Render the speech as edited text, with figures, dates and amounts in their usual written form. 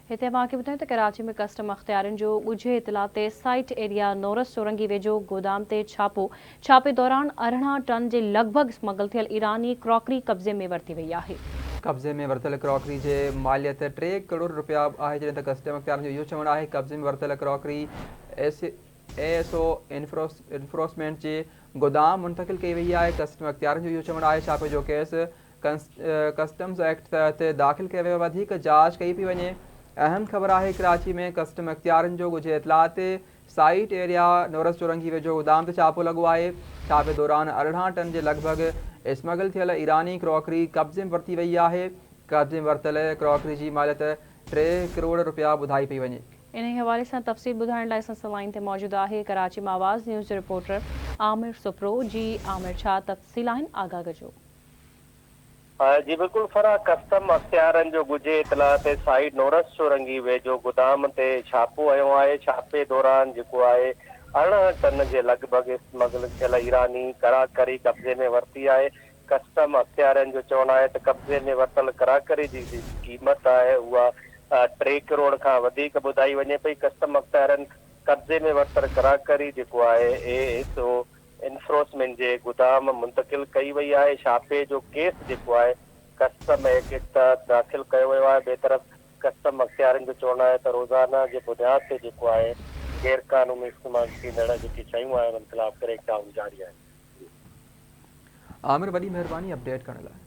هتي اوهان کي ٻڌايون ته ڪراچي ۾ ڪسٽم اختيارين جو ڳجهي اطلاع تي سائيٽ ايريا نورس چورنگي ويجهو گودام تي ڇاپو، ڇاپي دوران 18 ٽن جي لڳ ڀڳ اسمگل ٿيل ايراني ڪراڪري قبضي ۾ ورتي وئي آهي. قبضي ۾ ورتل ڪراڪري جي ماليت ٽي ڪروڙ رپيا آهي جڏهن ته ڪسٽم اختيارين جو اهو چوڻ آهي قبضي ۾ ورتل ڪراڪري اي ايس او انفورسمينٽ جي گودام منتقل ڪئي وئي آهي ڪسٽم اختيارين جو اهو چوڻ آهي ڇاپي جو ڪيس ڪسٽمز ايڪٽ تحت داخل ڪيو ويو وڌيڪ جاچ ڪئي پئي وڃي اهم خبر آهي ڪراچي ۾ ڪسٽم اختيارين جو ڳجهي اطلاع تي سائيٽ ايريا نورس چورنگي ويجهو گودام تي ڇاپو لڳو آهي ڇاپي دوران 18 ٽن جي لڳ ڀڳ اسمگل ٿيل ايراني ڪراڪري قبضي ۾ ورتي وئي آهي قبضي ۾ ورتل ڪراڪري جي ماليت ٽي ڪروڙ رپيا ٻڌائي پئي وڃي. انهي حوالي سان تفصيل ٻڌائڻ لاء اسان سان لائين تي موجود آهي ڪراچي مان آواز نيوز جو رپورٽر عامر سپرو جي عامر ڇا تفصيل آهن آگاهه ڪجو. جي بلڪل فرح ڪسٽم اختيارن جو ڳجهي اطلاع تي سائيٽ نورس چورنگي ويجهو گدام تي ڇاپو هنيو آهي ڇاپي دوران جيڪو آهي 18 ٽن جي لڳ ڀڳ اسمگل ٿيل ايراني ڪراڪري قبضي ۾ ورتي آهي ڪسٽم اختيارين جو چوڻ آهي ته قبضي ۾ ورتل ڪراڪري جي جيڪي قيمت آهي اها ٽي ڪروڙ کان وڌيڪ ٻڌائي وڃي پئي ڪسٽم اختيارين قبضي ۾ ورتل ڪراڪري جيڪو آهي اي ايس او انفروسمينٽ جي گدام منتقل ڪئي وئي آهي، ڇاپي جو ڪيس جيڪو آهي ڪسٽم ايڪٽ تحت داخل ڪيو ويو آهي، ٻئي طرف ڪسٽم اختيارين جو چوڻ آهي ته روزانه جي بنياد تي جيڪو آهي غير قانوني استعمال ٿيندڙ جيڪي شيون آهن انهن خلاف ڪريڪ ڊائون جاري آهي. عامر وڏي مهرباني اپڊيٽ ڪرڻ لاء.